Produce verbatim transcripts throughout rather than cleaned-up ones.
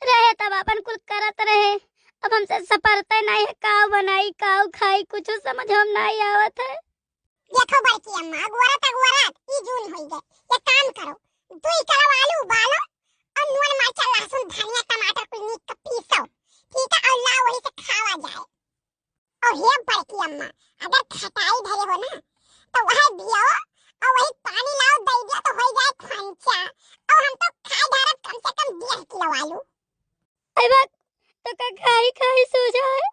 रहे तब आपन कुल करत रहे, अब हमसे सपरते नाहीं है, काउ बनाई, काउ खाई, कुछो समझ में नाहीं आवत है। देखो बड़की अम्मा, अगोरत अगोरत ई जून होई गए। एक काम करो, दुई किलो आलू उबालो और नून, मरचा, लहसुन, धनिया, टमाटर कुल नीक के पीसो, ठीक है, और लाओ वही से खावा जाए। और हे बड़की अम्मा, अगर खटाई धरे हो ना, तो वह भियो और वही पानी लाओ, दे दियो तो हो जाए खोंचा। और हम तो खाए धरत कम से कम डेढ़ किलो आलू। अरे बा, तो का खाई खाई सो जाए,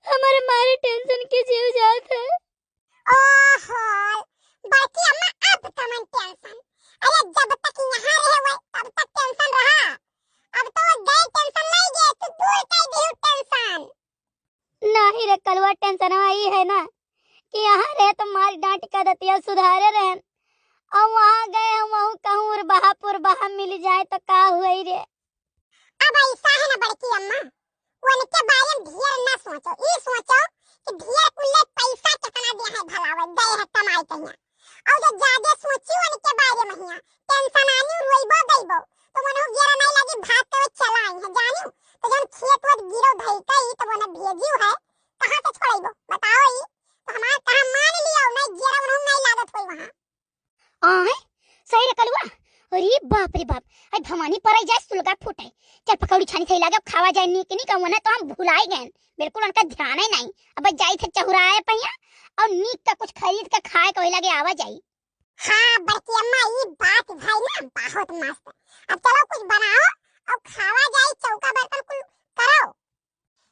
हमारे मारे टेंशन के जीव जात है। ओहो, बड़की अम्मा अब कमन टेंशन? अरे जब तक यहाँ रहे हुए तब तक टेंशन रहा, अब तो वो गए टेंशन नहीं गए, तू दूर कर दी टेंशन। नाहीं रे कलुआ, टेंशनवा ई है ना कि यहाँ रहे तो मार डांट का दतिया सुधारे रहन, और वहाँ गए हम वहू कहूँ उरबहा पुरबहा मिल जाए तो का हुई रे। अब ऐसा है ना बड़की अम्मा, उनके बारे में ढेर ना सोचो, ई सोचो कि ढेर कुल्ले पैसा कितना दे है भलावे, दे है कमाई कहिया। और जो ज्यादा सोची उनके बारे में हिया, टेंशन आनी, रोइबो गइबो, तो मनो गेरा नहीं लगी, भाग के वो चला आई है, जानियो। तो जन खेत वेत गिरो धई कई, तो मने भेजियो है, कहाँ से छोड़इबो, बताओ ई, तो हमार कहाँ मान लियो, नहीं गेरा उन्हों नहीं लागत होई वहाँ। आय, सही रे कलुआ। अरे बाप रे बाप, आज भवानी पर आई जाए सुलगा फूटे। चल पकौड़ी छानी सही लागे, अब खावा जाए नीक नीक, वरना तो हम भुलाई गए। बिल्कुल उनका ध्यान ही नहीं। अब जाई थे चहुराए पहिया और नीक का कुछ खरीद के खाए के वही लगे आवा जाई। हाँ बड़की अम्मा, ई बात भाई ना बहुत मस्त। अब चलो कुछ बनाओ और खावा जाए, चौका बर्तन कुल करो।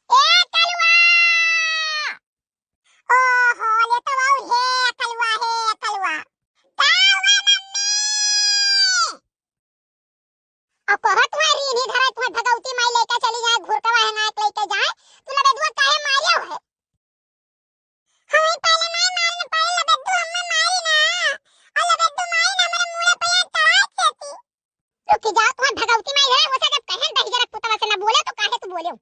ए कलुआ! ओहो, ले तो आऊ हे कलुआ, हे कलुआ। का हुआ मम्मी? अब कहत हुआ रीनी धरत हुआ भगवती माई लेके चली जाए, घुरकवा है ना एक लेके जाए, तू लबेदुआ काहे मारियो है? हमें पहले नहीं मारने पड़े लबेदु, हमें मारी ना। और लबेदु मारी ना, हमारे मुड़े पे यार चढ़ाए थे थी। रुकी जाओ, तुम्हार भगवती माई है, वो से जब कहें दही जरा कुतवा से ना बोले तो काहे तू बोले हो?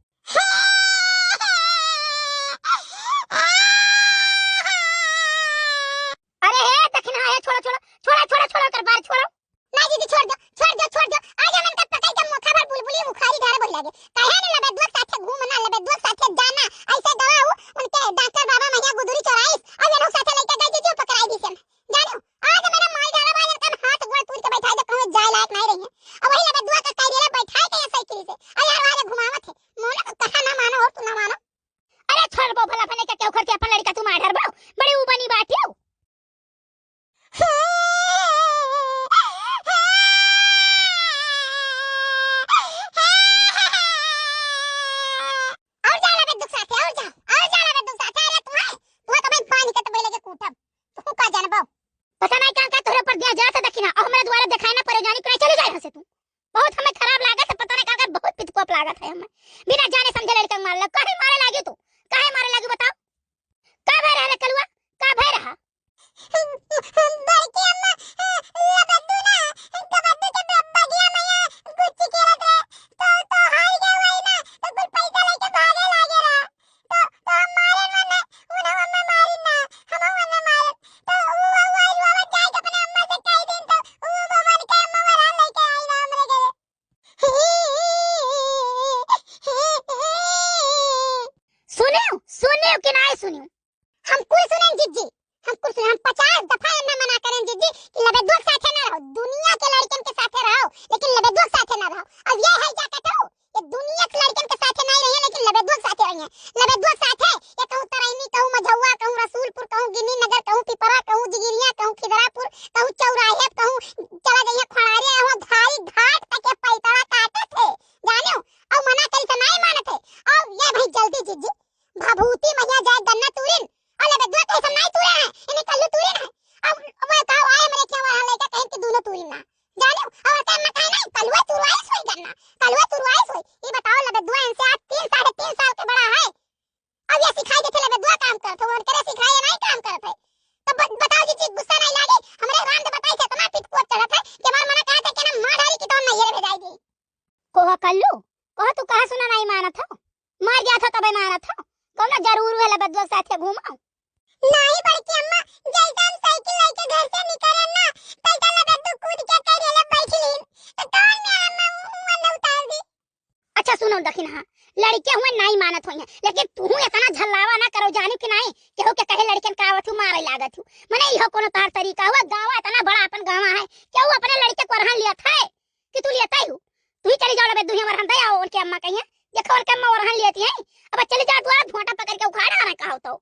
अरे हे दखिना, हे छोड़ो, छोड़ो, छोड़ो, छोड़ो, छोड़ो, कर बार छोड़ो। ना दीदी, छोड़ दो, छोड़ दो, छोड़ दो। आज हम इनका पकड़ के मोखा भर बुलबुली बुखारी घर बोल लागे। काहे ने लबेदुआ साथे घूमना, लबेदुआ साथे जाना, ऐसे दवा उ उनके डॉक्टर बाबा मैया गुदुरी चौराइस और ये लोग साथे लेके गए दीदी, पकड़ाई दी से। जानो, आज मेरा माल डाला बा, इनका हाथ गोड़ तूर के बैठा दे, कहूँ जाए लायक नहीं रही है। अब वही लबेदुआ का कह दिया, बैठाए के ये साइकिल से। अरे यार, आज घुमावत है। मोना तो कहा ना मानो और तू ना मानो। अरे छोड़ बो भला, अपने के क्यों खर्चे अपन लड़का तू मार बो। बड़ी उबनी बाटी हो। और जा लबेदुआ साथे, और जा, और जा लबेदुआ साथे। अरे तू है, तू है तो मैं बांध के तो पहले के कूटब। तू का जानबो? पता नहीं का का तोहरे ऊपर दिया जात है दखिना, और हमरे द्वारा देखाए ना परे जानी, कहीं चली जाए यहाँ से तू। बहुत हमें खराब लागत है, पता नहीं का का बहुत पितकोप लागत है हमें। बिना जाने समझे लड़का के मारला, काहे मारे लागी तू? काहे मारे लागी बताओ? का भय रहा रे कलुआ? का भय रहा? बड़की अम्मा, लबेदु ना, लबेदु के ब-, बगिया में या गुच्ची खेलत रहे, तो, तो हार गया वही ना, तो कुल पैसा लेके भागे लागे रहा। तो, तो हम मारे ना, ना, उन्हें हमें मारी ना, हम उन्हें मारे। तो वो, वो, वो, वो जाए के अपने अम्मा से कह दिन, तो वो, वो मन के अम्मा वरन लेके आई ना हमरे घरे। सुनियो, सुनियो कि नाहीं सुनियो? हम कुल सुनेन जिज्जी, हम कुल सुनेन। हम पचास दफा एन्ना मना करेन जिज्जी कि लबेदुआ के साथे ना रहो, दुनिया के लड़कन के साथे रहो, लेकिन लबेदुआ के साथे ना रहो। अब ये है क्या कहते हो, ये दुनिया के लड़कन के साथे नहीं रही है, लेकिन लबेदुआ के साथे रही है। लबेदुआ के साथे ये कहूँ तरैनी, कहूँ मझौवा, कहूँ रसूलपुर, कहूँ गिनी नगर, कहूँ पिपरा, कहूँ जिगिरिया, कहूँ खिदरापुर, कहूँ चौराहे, कहूँ चला जाइए खड़ारे, वहाँ घारी घाट तक ये पैतरा काटे थे, जाने हो? और मना करी तो नहीं मानत है। और ये भाई जल्दी जिज्जी, भभूति मैया जाए गन्ना तूरिन, और लबेदुआ कहे सब नहीं तूरे हैं, इन्हें कल्लू तूरिन है। अब, अब वो कहो आए हमरे क्या वहाँ लेके कहें कि दोनों तूरिन ना, जाने हो? और क्या मत है नहीं, कलुआ तुरवाइस होई गन्ना, कलुआ तुरवाइस होई। ये बताओ लबेदुआ इनसे आज तीन, साढ़े तीन साल के बड़ा है, अब ये सिखाई देते लबेदुआ काम करत हो, उनकरे सिखाए ये नहीं काम करत है। तब ब-, बताओ जी, जी, गुस्सा नहीं लागे? हमरे राम दे बताई से इतना पितकोप चढ़त है कि हमार मना कहा था कि ना मार डाली कि तो हम नैहर भेजाई दी। कोहा कल्लू, कोहा तू कहा सुना नहीं मानत हो? मर गया था तबे मानत हो। कौनो जरूर है लबेदुआ के साथे घूमो? नहीं बड़की अम्मा, जैसे हम साइकिल लेके घर से निकले ना, तैसे लबेदु कूद के कह देले बैठ लीन। तो कौन में अम्मा मुंह में उतार दी? सुनो दखिनहा, लड़के हुए नाहीं मानत होइहैं, लेकिन तुहू इतना झल्लावा ना करो, जानिउ कि नाहीं, केहू के कहे लड़कन का आवत हू, मारे लागत हू। मने इहो कोनो तोहार तरीका हुआ, गाँव इतना बड़ा अपन गाँव है, केहू अपने लड़के को ओरहन लियत है कि तू लियत है हू? तू ही चली जाओ, लबे दुहिया ओरहन दे आओ, उनके अम्मा कहिए, देखो उनके अम्मा ओरहन लियत है। अब चली जाओ, दुआरा भोंटा पकड़ के उखाड़ आना कहो तो।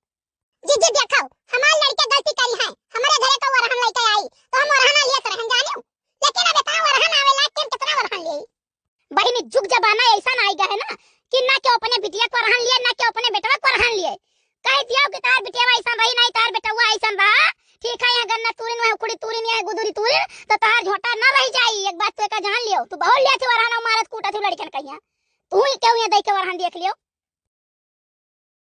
जीजी देखो, हमार लड़के गलती करी है, हमरे घरे का ओरहन लेके आई, तो हम ओरहन लियत रहन जानिउ, लेकिन अब इतना ओरहन आवे लाग के हम कितना ओरहन लेई? बहिनी, जुग जमाना ऐसा ना आई गया है ना कि ना केहू अपने बिटिया को ओरहन लिए, ना केहू अपने बेटवा को ओरहन लिए। कह दियो कि तार बिटिया ऐसा रही, नहीं तार बेटवा ऐसा रहा, ठीक है, यहाँ गन्ना तूरिन, वहाँ उखड़ी तूरिन, यहाँ गुदुरी तूरिन, तो तार झोंटा ना रह जाई। एक बात तू एका जान लियो, तू बहुत लिया थी ओरहन, मारत कूटा थी लड़कन कहिया, तू ही केहू यहाँ दे के ओरहन देख लियो।